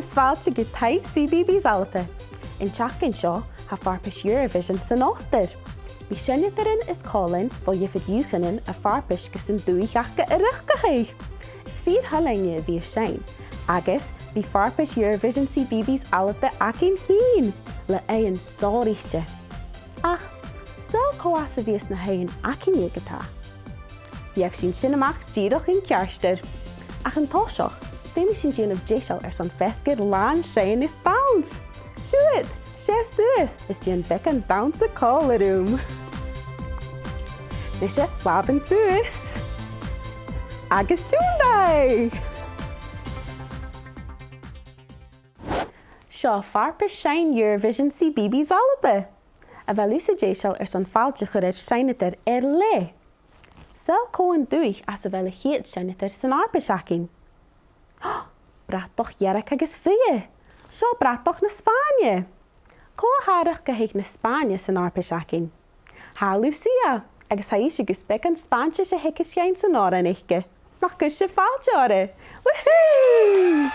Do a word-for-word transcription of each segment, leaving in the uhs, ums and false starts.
Is fàilte gu Taigh CBeebies ALBA. An t-seachdain seo, tha farpais Eurovision san Ostair. Bidh seinneadairean is còmhlain bho dhiofar dhùthchannan a' farpais gus an dùthaich aca a riochdachadh. Is fìor thoil leinn a bhith a' seinn, agus bidh farpais Eurovision CBeebies ALBA againn fhìn, le aoighean sònraichte. Ach, saoil cò às a bhios na h-aoighean againne ge-tà? Gheibh sinn sin a-mach dìreach an ceartuair. Ach an toiseach, feumaidh sinn dèanamh deiseil airson feasgar làn seinn is dannsa. Siuthad, seas suas is dèan beagan dannsa còmhla rium. Nise, làmhan suas. Agus tionndaidh! Seo farpais seinn Eurovision CBeebies ALBA. A bheil thusa deiseil airson fàilte a chur air seinneadair air leth? Saoil cò an dùthaich às a bheil a' chiad seinneadair san fharpais againn? Bratach Dhearg agus Buidhe. Seo bratach na Spàinne. Cò tha a' riochdachadh na Spàinne san fharpais againn? Tha Lucia, agus tha i gus beagan Spàinntis a theagasg dhuinn san òran aice. Nach cuir sibh fàilte oirre! Woohoo!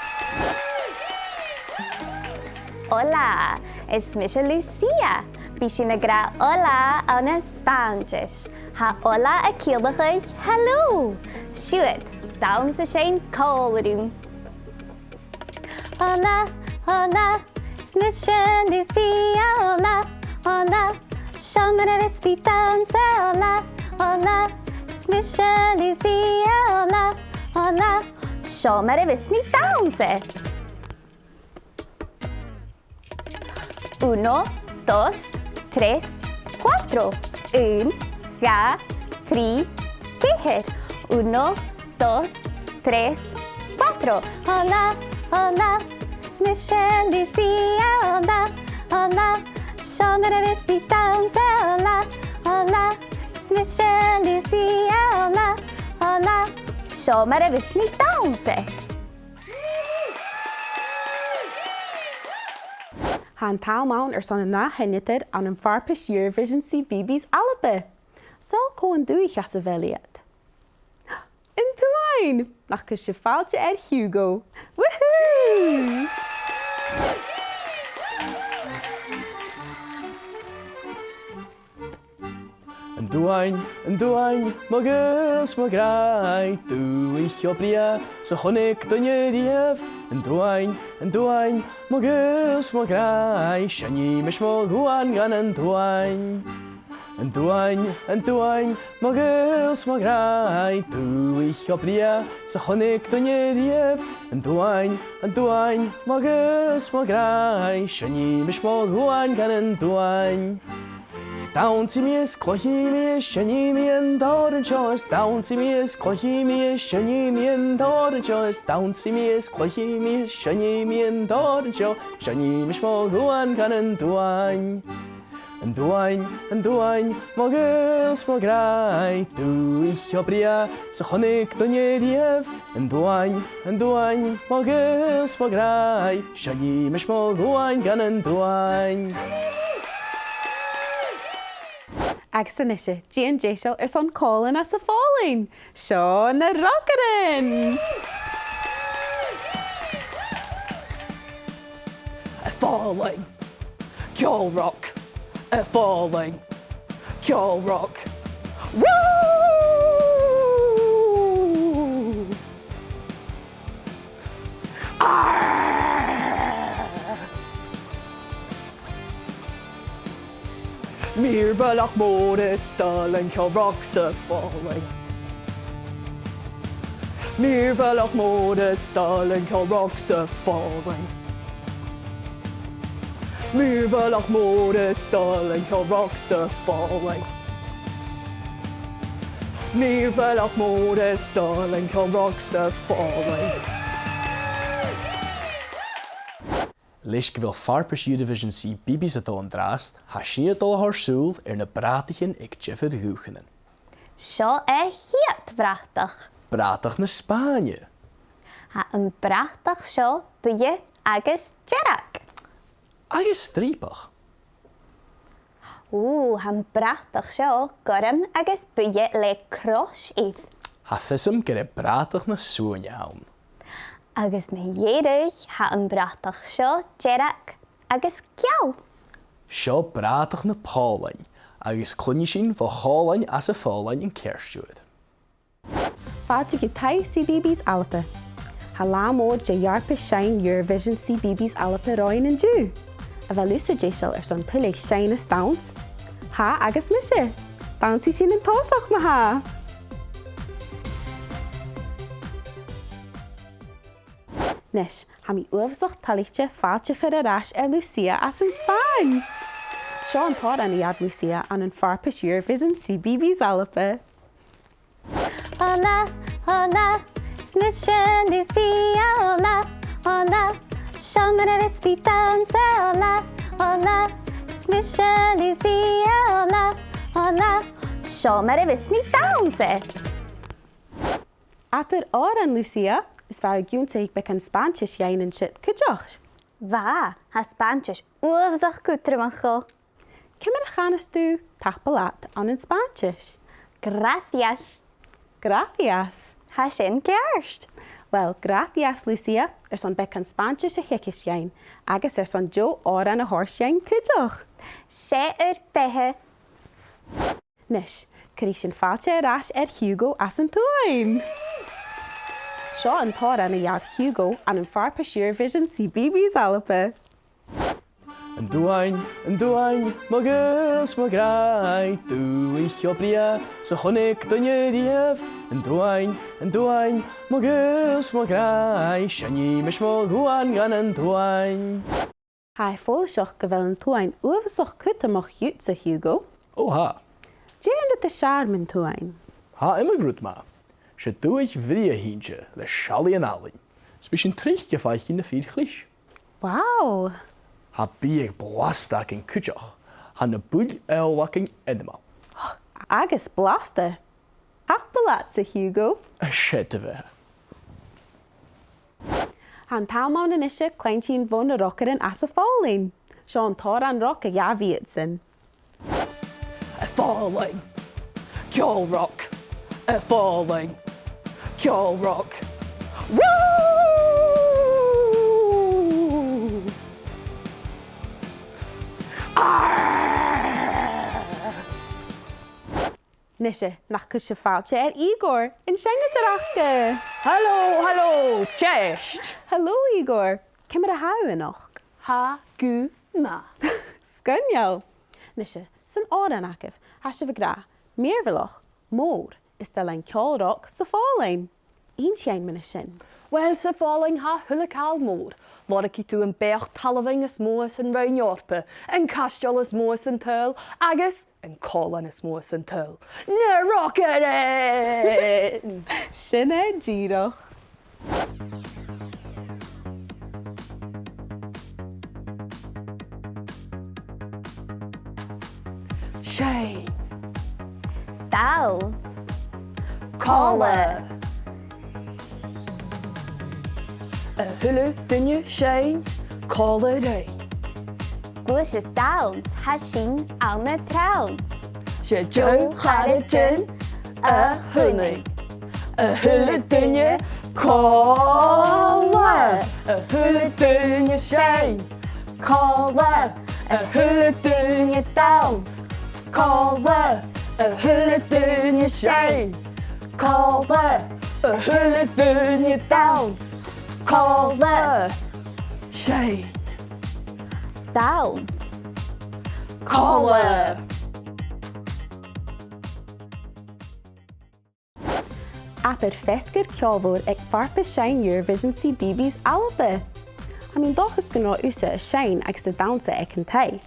Hola, is mise Lucia. Bidh sinn ag ràdh hola ann an Spàinntis. Tha hola a' ciallachadh hello. Siuthad, dannsa seinn còmhla rium. Hola, hola, is mise Lucia, hola, hola. Seo mar a bhios mi dannsa, hola, hola. Is mise Lucia, hola, hola. Seo mar a bhios mi dannsa. Uno, dos, tres, cuatro. Aon, dhà, trì, ceithir. Uno, dos, tres, cuatro. Hola, hola, is mise Lucia, hola, hola. Seo mar a bhios mi dannsa, hola, hola. Is mise Lucia, hola, hola. Seo mar a bhios mi dannsa. Tha an t-àm ann airson an ath sheinneadair ann am farpais Eurovision CBeebies ALBA. Saoil cò an dùthaich às a bheil iad? An t-Suain! Nach cuir sibh fàilte air Hugo. Woohoo! An t-Suain, an t-Suain, mo ghaol 's mo ghràidh, dùthaich cho brèagha 's a chunnaic duine riamh. An t-Suain, an t-Suain, mo ghaol 's mo ghràidh, seinnidh mise mo dhuan dhan an t-Suain. An t-Suain, an t-Suain, mo ghaol 's mo ghràidh, dùthaich cho brèagha 's a chunnaic duine riamh. An t-Suain, an t-Suain, mo ghaol 's mo ghràidh, seinnidh mise mo dhuan dhan an t-Suain. Is dannsaidh mi is cluichidh mi is seinnidh mi an t-òran seo. Is dannsaidh mi is cluichidh mi is seinnidh mi an t-òran seo. Is dannsaidh mi is cluichidh mi is seinnidh mi an t-òran seo. Seinnidh mise mo dhuan dhan an t-Suain. An t-Suain, an t-Suain, mo ghaol 's mo ghràidh, dùthaich cho brèagha 's a chunnaic duine riamh. An t-Suain, an t-Suain, mo ghaol 's mo ghràidh, seinnidh mise mo dhuan dhan an t-Suain. Agus a-nise, dèan deiseil airson còmhlan às a' Phòlainn. Seo na Rocairean! A' Phòlainn. Ceòl roc. A' Phòlainn. Ceòl roc. Woo! Arr! Mìorbhaileach mòr is toil leinn ceòl roc sa Phòlainn. Mìorbhaileach mòr is toil leinn ceòl roc sa Phòlainn. Mìorbhaileach mòr is toil leinn ceòl roc sa Phòlainn. Mìorbhaileach mòr is toil leinn ceòl roc sa Phòlainn. Leis gu bheil farpais Eurovision CBeebies a' dol an-dràsta, tha sinne a' dol a thoirt sùil air na brataichean aig diofar dhùthchannan. Seo a' chiad bhratach. Bratach na Spàinne. Tha am bratach seo buidhe agus dearg. Agus striapach. Ù, tha am bratach seo gorm agus buidhe le crois air. Tha fios agam gur e bratach na Suaine a th' ann. Agus mu dheireadh, tha am bratach seo dearg agus geal. Seo bratach na pòlain, agus cluinnidh sinn bho chòmhlain às a' phòlainn an ceartuair. Fàilte gu Taigh CBeebies ALBA. Tha latha mòr de dh'fharpais-seinn Eurovision CBeebies ALBA romhainn an-diugh. A bheil thusa deiseil airson tuilleadh seinn is dannsa? Tha agus mise. Dannsaidh sinn an toiseach, ma-thà. Nis, tha mi uabhasach toilichte fàilte a chur air ais air Lucia às an Spàinn. Seo an t-òran a ghabh Lucia ann an farpais Eurovision CBeebies ALBA. Hola, hola, 's mise Lucia, hola, hola. Seo mar a bhios mi a' dannsa, hola, hola. 'S mise Lucia, hola, hola. Seo mar a bhios mi a' dannsa. Abair òran, Lucia, is bha thu ag ionnsachadh beagan Spàinntis dhuinn an siud cuideachd. Bha, tha Spàinntis uabhasach cudromach dhomh. Ciamar a chanas tu tapadh leat ann an Spàinntis? Gracias. Gracias. Tha sin ceart. Uill, gracias, Lucia, airson beagan Spàinntis a theagasg dhuinn, agus airson deagh òran a thoirt dhuinn cuideachd. 'S e ur beatha. Nis, cuiridh sinn fàilte air ais air Hugo às an t-Suaim. Seo an t-òran a ghabh Hugo ann an farpais Eurovision CBeebies ALBA. An t-Suain, an t-Suain, mo ghaol 's mo ghràdh, dùthaich cho brèagha 's a chunnaic duine riamh. An t-Suain, an t-Suain, mo ghaol 's mo ghràdh, seinnidh mise mo dhuan dhan an t-Suain. Tha e follaiseach gu bheil an t-Suain uabhasach cudromach dhutsa, Hugo. Ò, tha. Dè an rud as fheàrr mun t-Suain? Tha iomadh rud math. 'S e dùthaich bhrèagha a th' innte le seallaidhean àlainn. 'S bidh sinn tric a' faicinn na fir chlis. Wow! Tha biadh blasta againn cuideachd. Tha na buill fheòla againn ainmeil. Agus blasta! Tapadh leatsa, Hugo. 'S e do bheatha. Tha an t-àm ann a-nise cluinntinn bho na rocairean às a' Phòlainn. Seo an t-òran roc a ghabh iadsan. A' Phòlainn. Ceòl roc. A' Phòlainn. Ceòl roc. Woo! Arr! Nise, nach cuir sibh fàilte air Igor, an seinneadair aca. Halò, halò, cześć. Halò, Igor. Ciamar a tha thu a-nochd? Tha gu math. Sgoinneil. Nise, san òran agaibh, tha sibh ag ràdh mìorbhaileach, mòr, is toil leinn ceòl roc sa Phòlainn. Innsibh dhuinn mu dheidhinn sin. Uill, sa Phòlainn tha a h-uile càil mòr. Lorgaidh tu am beathach talmhainn as motha san Roinn Eòrpa, an caisteal as motha san t-saoghal, agus an còmhlan as motha san t-saoghal. Na rocairean! Sin e dìreach. Seinn. Dannsa. Còmhla. A h-uile duine seinn còmhla rinn. Gluaiseas dannsa, tha sinn ann an trannsa. 'S e deagh charaidean a th' annainn. A h-uile duine còmhla. A h-uile duine seinn còmhla. A h-uile duine dannsa còmhla. A h-uile duine seinn còmhla. A h-uile duine dannsa còmhla. Seinn. Dannsa. Còmhla. Abair feasgar ceòlmhor aig farpais-seinn Eurovision CBeebies ALBA. Tha mi an dòchas gun robh thusa a' seinn agus a' dannsa aig an taigh.